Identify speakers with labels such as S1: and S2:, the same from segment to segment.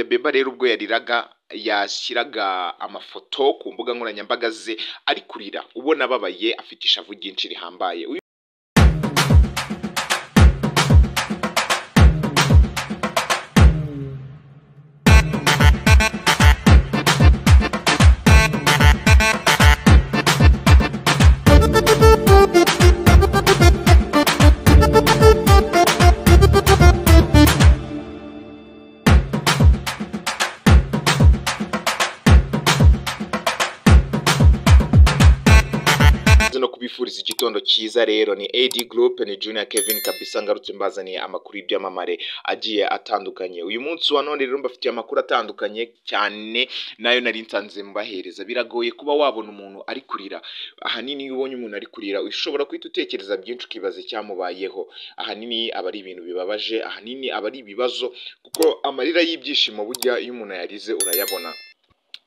S1: Justin Bieber rero ubwo yariraga yashyiraga amafoto ku mbuga nkoranyambaga ze ari kurira, ubona ababaye, afite ishavu ryinshi rihambaye. No kubifuriza igitondo cyiza rero ni AD Group, ni Junior Kevin kabisa, ngarutse mbazaniye amakuru y'ibyamamare agiye atandukanye. Uyu munsi wa none rero mbafitiye amakuru atandukanye cyane nayo nari nsanze mbahereza. Biragoye kuba wabona umuntu ari kurira. Ahanini iyo ubonye umuntu ari kurira ushobora guhita utekereza byinshi, ukibaza icyamubayeho. Ahanini aba ari ibintu bibabaje, ahanini aba ari ibibazo, kuko amarira y'ibyishimo burya iyo umuntu yarize urayabona.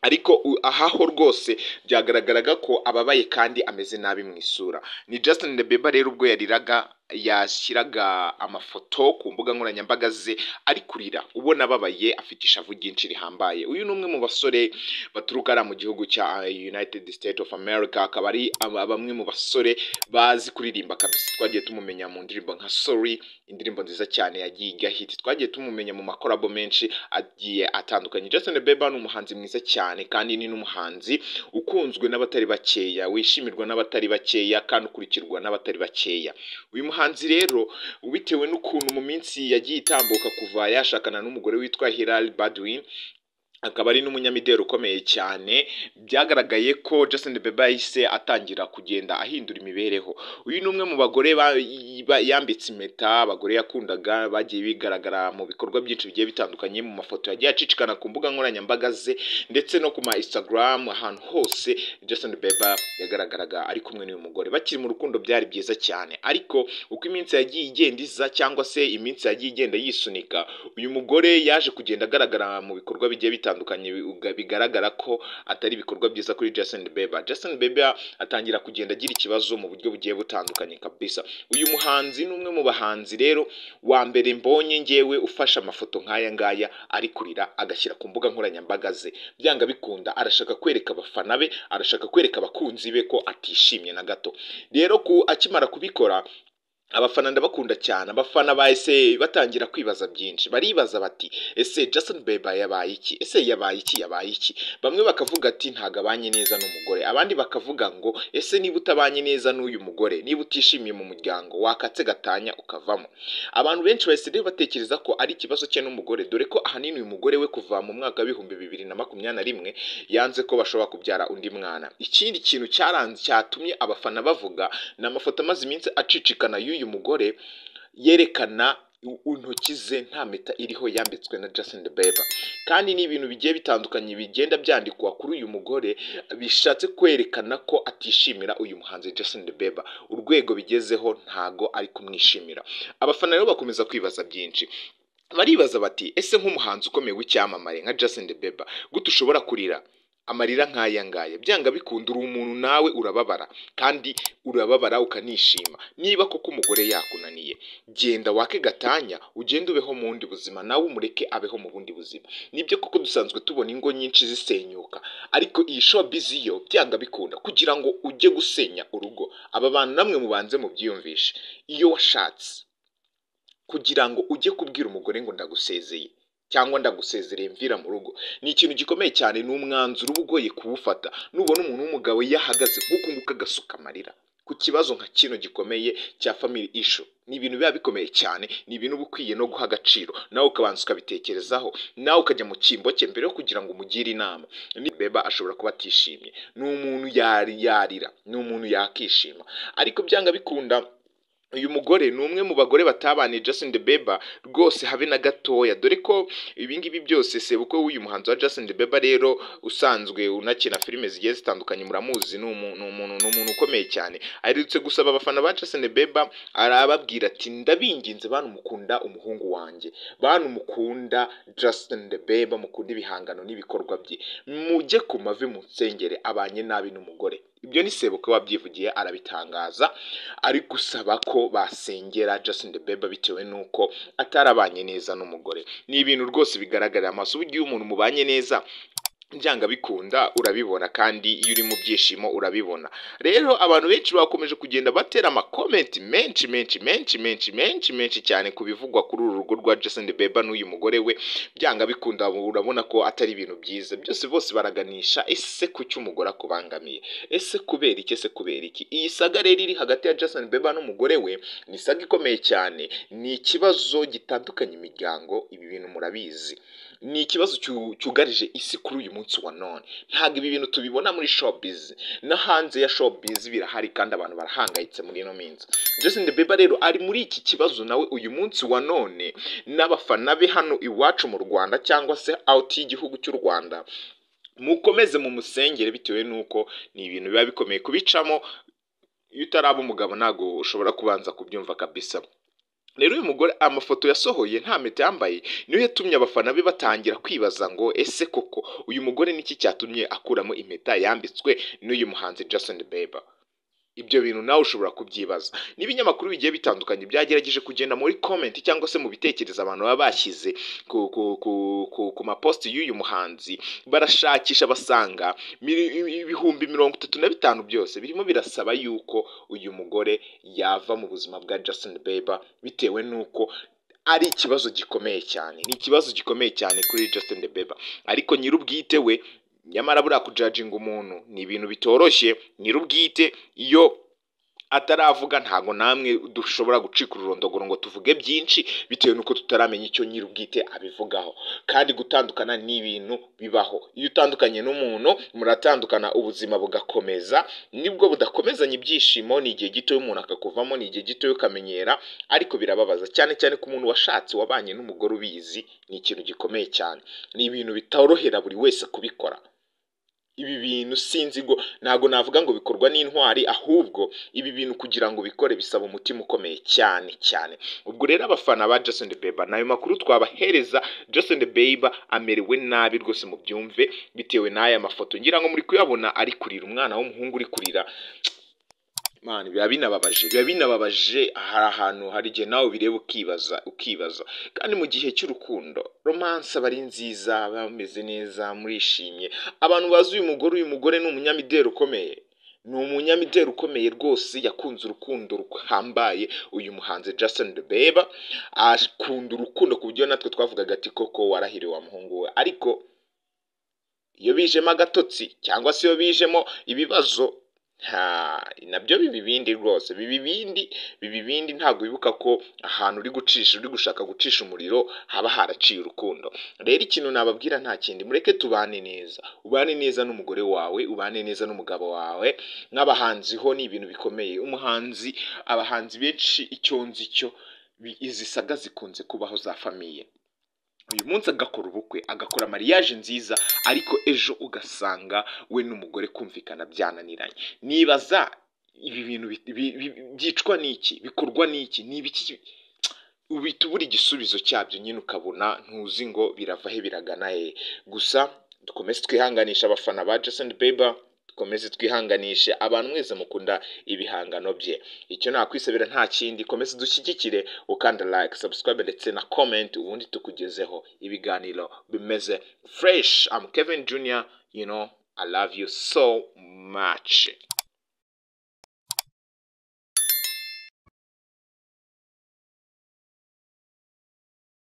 S1: Ariko aha ho rwose byagaragaraga ko ababaye kandi ameze nabi mu isura. Ni Justin Bieber rero ubwo yariraga yashyiraga amafoto ku mbuga nkoranyambaga ze ari kurira, ubona ababaye, afite ishavu ryinshi rihambaye. Uyu ni umwe mu basore baturuka hariya mu gihugu cya United States of America, akaba ari bamwe mu basore bazi kuririmba kabisa. Twagiye tumumenya mu ndirimbo nka Sorry, indirimbo nziza cyane yagiye ijya hit. Twagiye tumumenya mu makorabo menshi agiye atandukanye. Justin Bieber ni umuhanzi mwiza cyane kandi ni n'umuhanzi ukunzwe n'abatari bakeya, wishimirwa n'abatari bakeya kandi ukurikirwa n'abatari bakeya. Uyu muhanzi rero bitewe n'ukuntu mu minsi yagiye itambuka kuva yashakana n'umugore witwa Hailey Baldwin, akaba ari n'umunyamideli ukomeye cyane, byagaragaye ko Justin Bieber yahise atangira kugenda ahindura imibereho. Uyu ni umwe mu bagore yambitse impeta, abagore yakundaga bagiye bigaragara mu bikorwa byinshi bigiye bitandukanye, mu mafoto yagiye acicikana ku mbuga nkoranyambaga ze ndetse no ku ma Instagram, ahantu hose Justin Bieber yagaragaraga ari kumwe n'uyu mugore bakiri mu rukundo, byari byiza cyane. Ariko uko iminsi yagiye igenda iza, cyangwa se iminsi yagiye igenda yisunika, uyu mugore yaje kugenda agaragara mu bikorwa bigiye bitandukanye bigaragara ko atari ibikorwa byiza kuri Justin Bieber. Justin Bieber atangira kugenda agira ikibazo mu buryo bugiye butandukanye kabisa. Uyu muhanzi ni umwe mu bahanzi rero wa mbere mbonye ngewe ufashe amafoto nk'aya ngaya ari kurira agashyira ku mbuga nkoranyambaga ze. Byanga bikunda arashaka kwereka abafana be, arashaka kwereka abakunzi be ko atishimye na gato. Rero akimara kubikora, abafana ndabakunda cyane, abafana bahise batangira kwibaza byinshi. Baribaza bati ese Justin Bieber yabaye iki? Ese yabaye iki? Yabaye iki? Bamwe bakavuga ati ntago abanye neza n'umugore, abandi bakavuga ngo ese niba utabanye neza n'uyu mugore, niba utishimiye mu muryango wakatse gatanya ukavamo. Abantu benshi bahise rero batekereza ko ari ikibazo cye n'umugore, dore ko ahanini uyu mugore we kuva mu mwaka wa 2021 yanze ko bashobora kubyara undi mwana. Ikindi kintu cyaranze cyatumye abafana bavuga ni amafoto amaze iminsi acicikana y'uyu mugore yerekana intoki ze nta mpeta iriho yambitswe na Justin Bieber. Kandi ni ibintu bigiye bitandukanye bigenda byandikwa kuri uyu mugore bishatse kwerekana ko atishimira uyu muhanzi Justin Bieber. Urwego bigezeho ntago ari kumwishimira. Abafana rero bakomeza kwibaza byinshi. Baribaza bati ese nk'umuhanzi ukomeye w'icyamamare nka Justin Bieber, gute ushobora kurira amarira nk'aya ngaya? Byanga bikunda uri umuntu, nawe urababara, kandi urababara ukanishima. Niba koko umugore yakunaniye, genda wake gatanya, ugende ubeho mu bundi buzima, nawe umureke abeho mu bundi buzima. Nibyo koko dusanzwe tubona ingo nyinshi zisenyuka, ariko iyi showbiz yo byanga bikunda kugira ngo ujye gusenya urugo, aba bantu namwe mubanze mubyiyumvishe. Iyo washatse, kugira ngo ujye kubwira umugore ngo ndagusezeye cyangwa ndagusezereye mvira mu rugo, ni ikintu gikomeye cyane, ni umwanzuro uba ugoye kuwufata. Nubona umuntu w'umugabo yahagaze nk'uku nguku agasuka amarira ku kibazo nka kino gikomeye cya family issue, ni ibintu biba bikomeye cyane, ni ibintu uba ukwiye no guha agaciro, nawe ukabanza ukabitekerezaho, nawe ukajya mu cyimbo cye mbere yo kugira ngo umugire inama. Bieber ashobora kuba atishimye, ni umuntu yari yarira, ni umuntu yakishima, ariko byanga bikunda uyu mugore ni umwe mu bagore batabaniye Justin Bieber rwose habe na gatoya, dore ko ibingibi byose sebukwe w'uyu muhanzi wa Justin Bieber rero usanzwe unakina filime zigiye zitandukanye, muramuzi, ni umuntu ukomeye cyane. Aherutse gusaba abafana ba Justin Bieber, arababwira ati ndabinginze bantu mukunda umuhungu wanjye, bantu mukunda Justin Bieber, mukunda ibihangano n'ibikorwa bye, mujye ku mavi munsengere, abanye nabi n'umugore. Ibyo ni Sebukwe wabyivugiye, arabitangaza, ari gusaba ko basengera Justin Bieber bitewe n'uko atarabanye neza n'umugore. Ni ibintu rwose bigaragarira amaso. Uburyo iyo umuntu mubanye neza, byanga bikunda urabibona, kandi iyo uri mu byishimo urabibona. Rero abantu benshi bakomeje kugenda batera amakomenti menshi menshi menshi menshi menshi menshi cyane ku bivugwa kuri uru rugo rwa Justin Bieber n'uyu mugore we. Byanga bikunda urabona ko atari ibintu byiza byose. Bose baraganisha: ese kuki umugore akubangamiye? Ese kubera iki? Ese kubera iki? Iyi saga rero iri hagati ya Justin Bieber n'umugore we ni saga ikomeye cyane, ni ikibazo gitandukanye imiryango. Ibi bintu murabizi, ni ikibazo cyugarije isi kuri uyu munsi wa none. Ntabwo ibi bintu tubibona muri showbiz, no hanze ya showbiz birahari, kandi abantu barahangayitse muri ino minsi. Justin Bieber rero ari muri iki kibazo nawe uyu munsi wa none n'abafana be hano iwacu mu Rwanda cyangwa se out y'igihugu cy'u Rwanda. Mukomeze mu musengere, bitewe n'uko ni ibintu biba bikomeye kubicamo. Iyo utaraba umugabo ntabwo ushobora kubanza kubyumva kabisa. Rero uyu mugore, amafoto yasohoye nta mpeta yambaye niyo yatumye abafana be batangira kwibaza ngo: ese koko uyu mugore niki cyatumye akuramo impeta yambitswe n'uyu muhanzi Justin Bieber? Ibyo bintu nawe ushobora kubyibaza. N'ibinyamakuru bigiye bitandukanye byagerageje kugenda muri comment cyangwa se mu bitekerezo abantu baba bashyize ku maposti y'uyu muhanzi, barashakisha basanga 35,000 byose birimo birasaba yuko uyu mugore yava mu buzima bwa Justin Bieber, bitewe n'uko ari ikibazo gikomeye cyane. Ni ikibazo gikomeye cyane kuri Justin Bieber. Ariko nyir'ubwite we, nyamara buriya kujudginga umuntu ni ibintu bitoroshye. Nyir'ubwite iyo ataravuga, ntabwo namwe dushobora gucika ururondogoro ngo tuvuge byinshi, bitewe n'uko tutaramenya icyo nyir'ubwite abivugaho. Kandi gutandukana ni ibintu bibaho. Iyo utandukanye n'umuntu, muratandukana, ubuzima bugakomeza, nibwo budakomezanya ibyishimo. Ni igihe gito umuntu akakuvamo, ni igihe gito ukamenyera, ariko birababaza cyane cyane ku muntu washatse, wabanye n'umugore ubizi. Ni ikintu gikomeye cyane, ni ibintu bitorohera buri wese kubikora. Ibi bintu sinzi ngo, ntabwo navuga ngo bikorwa n'intwari, ahubwo ibi bintu kugira ngo bikore bisaba umutima ukomeye cyane cyane. Ubwo rero abafana ba Justin Bieber, nayo makuru twabahereza. Justin Bieber amerewe nabi rwose, mubyumve, bitewe n'aya mafoto ngira ngo muri kuyabona, ari kurira, umwana w'umuhungu uri kurira. Man, biba binababaje, biba binababaje. Hari ahantu, hari igihe nawe ubireba ukibaza, ukibaza. Kandi mu gihe cy'urukundo, romance aba ari nziza, bameze neza, murishimye. Abantu bazi uyu mugore, uyu mugore ni umunyamideli ukomeye, ni umunyamideli ukomeye rwose. Yakunze urukundo ruhambaye. Uyu muhanzi Justin Bieber akunda urukundo ku buryo natwe twavugaga ati: "Koko warahiriwe wa muhungu we." Ariko iyo bijemo agatotsi cyangwa se iyo bijemo ibibazo, nabyo biba ibindi rwose, biba ibindi, biba ibindi. Ntabwo wibuka ko ahantu uri gucisha, uri gushaka gucisha umuriro, haba haraciye urukundo. Rero ikintu nababwira nta kindi, mureke tubane neza. Ubane neza n'umugore wawe, ubane neza n'umugabo wawe. Nk'abahanzi ho ni ibintu bikomeye. Umuhanzi, abahanzi benshi, icyo nzi cyo, izi saga zikunze kubaho za famille. Uyu munsi agakora ubukwe, agakora mariage nziza, ariko ejo ugasanga we n'umugore kumvikana byananiranye. Nibaza ibi bintu byicwa n'iki? Bikorwa n'iki? Ni ibiki? Uhita ubura igisubizo cyabyo nyine, ukabona ntuzi ngo birava he, biragana he. Gusa dukomeze twihanganisha abafana ba Justin Bieber, dukomeze twihanganishe abantu mwese mukunda ibihangano bye. Icyo nakwisabira nta kindi, komeze dushyigikire ukanda like, subscribe ndetse na comment, ubundi tukugezeho ibiganiro bimeze fresh. I'm Kevin Junior, you know I love you so much.